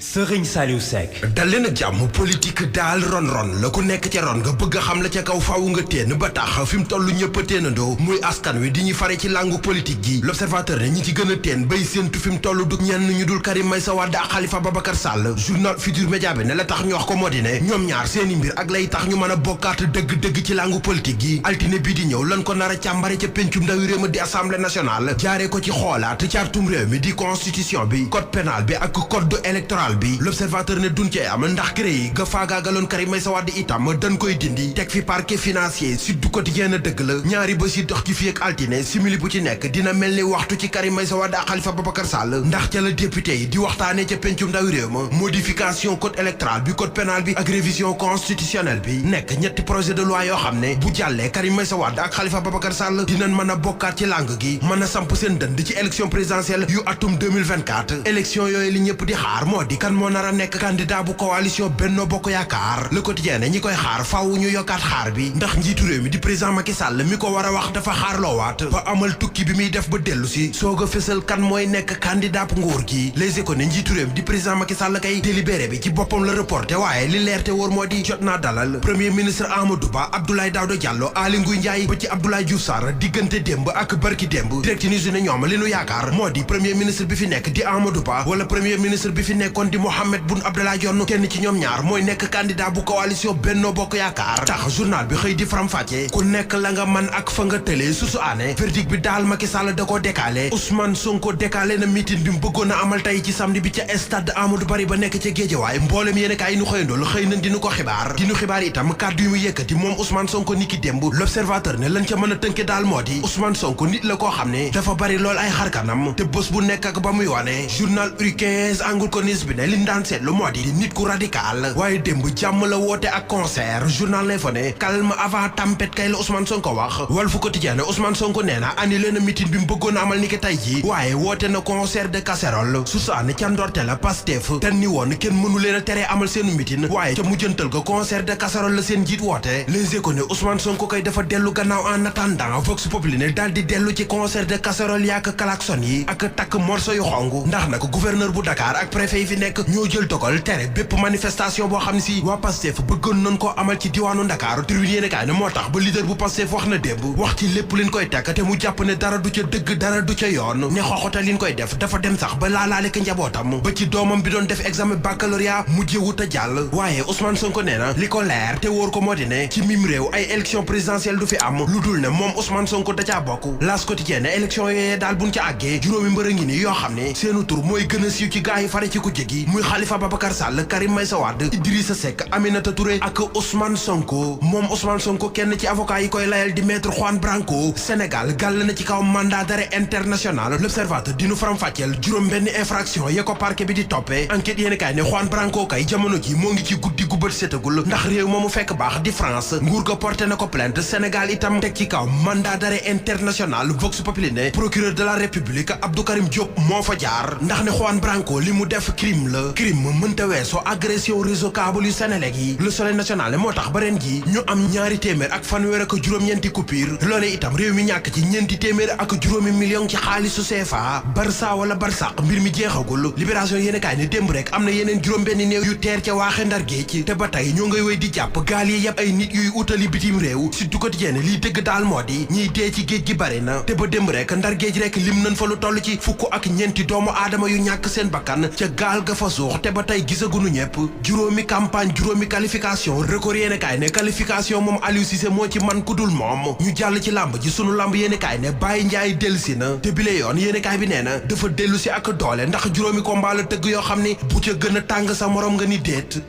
Serigne Saliou Seck dal leen ak jàmm politique daal ron-ron la ku nekk ca ron nga bëgg a xam la ca kaw faaw nga téen ba tax fi mu toll ñëpp a téenandoo muy askan wi di ñu fare ci langue politique gi l'observateur ne ñi ci gën a téen bay séentu fi mu toll du ñenn ñu dul Karim Meïssa Wade ak Khalifa Babacar Sall journal Futur Média bi ne la tax ñu wax ko moo di ne ñoom ñaar seeni mbir ak lay tax ñu mën a bokkaat dëgg-dëgg ci langue politique gi altine bii di ñëw lan ko nar a càmbare ca pencum ndawi réew mi di assemblée nationale jaaree ko ci xoolaat cartum réew mi di constitution bi code pénal bi ak code électoral bi l'observateur ne dun cee am ndax cré yi ga faagaagaloon Karim Meïssa Wade itam dañ koy dindi teg fi parquet financier Sud Quotidien dëgg la ñaari bés yi dox ci fii ak altine simili bu ci nekk dina mel ni waxtu ci Karim Meïssa Wade ak Khalifa Babacar Sall ndax ca la député yi di waxtaanee ca pencum ndawi réew ma modification code électoral bi code pénal bi ak révision constitutionnelle bi nekk ñetti projet de loi yoo xam ne bu jàllee Karim Meïssa Wade ak Khalifa Babacar Sall dinañ mën a bokkaat ci langue gi mën a samp seen dënd ci élection présidentielle yu atum 2024 élection yooyu li ñëpp di xaar moo di kan moo nar a nekk candidat bu coalition Benno Bokk Yaakaar Le Quotidien ne ñi koy xaar faaw ñu yokkaat xaar bi ndax njiitu réew mi di président Macky Sall mi ko war a wax dafa xaarloowaat ba amal tukki bi muy def ba dellu si soog a fësal kan mooy nekk candidat bu nguur gi Les Échos ne njiitu réew mi di président Macky Sall kay délibéré bi ci boppam la reporté waaye li leer te wóor moo di jot naa dalal premier ministre Amadou Ba Abdoulaye Daouda Diallo Aly Ngouille Ndiaye ba ci Abdoulaye Diouf Sarr diggante démb ak barki démb Direct News ne ñoom li nu yaakaar moo di premier ministre bi fi nekk di Amadou Ba wala premier ministre bi fi nekkoon di Mohamed Boun Abdallah Dionne kenn ci ñoom ñaar mooy nekk candidat bu coalition Benno Bokk Yaakaar tax journal bi xëy di faram-fàcce ku nekk la nga man ak fa nga tëlee susu aane verdict bi daal Macky Sall da koo décalé Ousmane Sonko décalé na meeting bi mu bëggoon a amal tey ci samedi bi ca stade Amadou Barry ba nekk ca Guédiawaye mboolem yéen kaay yi nu xëyandool xëy nañ dinu ko xibaar dinu xibaar itam kàddu yu mu yëkkati moom Ousmane Sonko niki démb l'observateur ne lañ ca mën a tënke daal moo di Ousmane Sonko nit la koo xam ne dafa bari lool ay xarkanam te bés bu nekk ak ba muy wane journal Uri 15 angloconis bi ne liñ daan seetlu moo di nit ku radical waaye démb jàmm la woote ak concert journal lay fa ne calme avant tempête kay la Ousmane Sonko wax Walf Quotidien ne Ousmane Sonko nee na annulé na meeting bi mu bëggoon a amal ni ki tey ji waaye woote na concert de casserole susaane ca ndorte la Pastef ten ni woon kenn mënu leen a teree amal seenu meeting waaye ca mujjantal ga concert de casserole la seen jiit woote Les Échos ne Ousmane Sonko kay dafa dellu gannaaw en attendant Vox Populi ne daal di dellu ci concert de casserole yaak klaxon yi ak takk morceau yu xong ndax nag gouverneur bu Dakar ak préfet yi fi nekk ñoo jël dogal tere bépp manifestation boo xam ne si waa Pastef bëggoon nañ koo amal ci diwaanu Dakar Tribune yéene kaay ne moo tax ba leader bu Pastef wax na démb wax ci lépp liñ koy tekk te mu jàpp ne dara du ca dëgg dara du ca yoon ne xoxota liñ koy def dafa dem sax ba laalaale ka njabootam ba ci doomam bi doon def examen baccalauréat mujjewut a jàll waaye Ousmane Sonko nee na li ko leer te wóor ko moo di ne ci mim réew ay élection présidentielle du fi am lu dul ne moom Ousmane Sonko da caa bokk L'As Quotidien ne élection yooyee daal buñ ca àggee juróomi mbër a ngi ni yoo xam ne seenu tur mooy gën a siiw ci gaa yi fare ci ku jéggi muy Khalifa Babacar Sall Karim Meïssa Wade Idrissa Seck Aminata Touré ak Ousmane Sonko moom Ousmane Sonko kenn ci avocat yi koy layal di maître Juan Branco Sénégal gàll na ci kaw mandat d'arrêt international l'observateur dinu faram-fàcceel juróom benn infraction ya ko parquet bi di toppee enquête yéen kaay ne Juan Branco kay jamono ji moo ngi ci guddi gu bët setagul ndax réew moomu fekk baax di France nguur ga porté na ko plainte Sénégal itam teg ci kaw mandat d'arrêt international Vox Populi ne procureur de la République Abdou Karim Diop moo fa jaar ndax ne Juan Branco li mu def crime la crime mënta weesoo agression réseau câble yu Sénélec yi Le Soleil national moo tax ba ren ji ñu am ñaari téeméer ak fanweer ak juróom-ñeenti coupure loolee itam réew mi ñàkk ci ñeenti téeméer ak juróomi million ci xaalisu CFA Barça wala Barsaq mbir mi jeexagul Libération yéen kaay ne démb rek am na yeneen juróom-benn néew yu teer ca waaxe Ndar géej te ba tey ñoo ngay wéy di jàpp gaal yi yëpp ay nit yuy utali bitim réew Sud Quotidien lii dëgg daal moo di ñiy dee ci géej gi bari na te ba démb rek Ndar géej rek lim nañ fa lu toll ci fukk ak ñeenti doomu aadama yu ñàkk seen bakkan ca gaal ga fa suux te ba tey gisagunu ñëpp juróomi campagne juróomi qualification record yéene kaay ne qualification moom Aliou Cissé moo ci man ku dul moom ñu jàll ci làmb ji sunu làmb yéene kaay ne Baye Ndiaye dellusi na te bile yoon yéene kaay bi nee na dafa dellusi ak doole ndax juróomi combat la tëgg yoo xam ni bu ca gën a tàng sa morom nga ni déet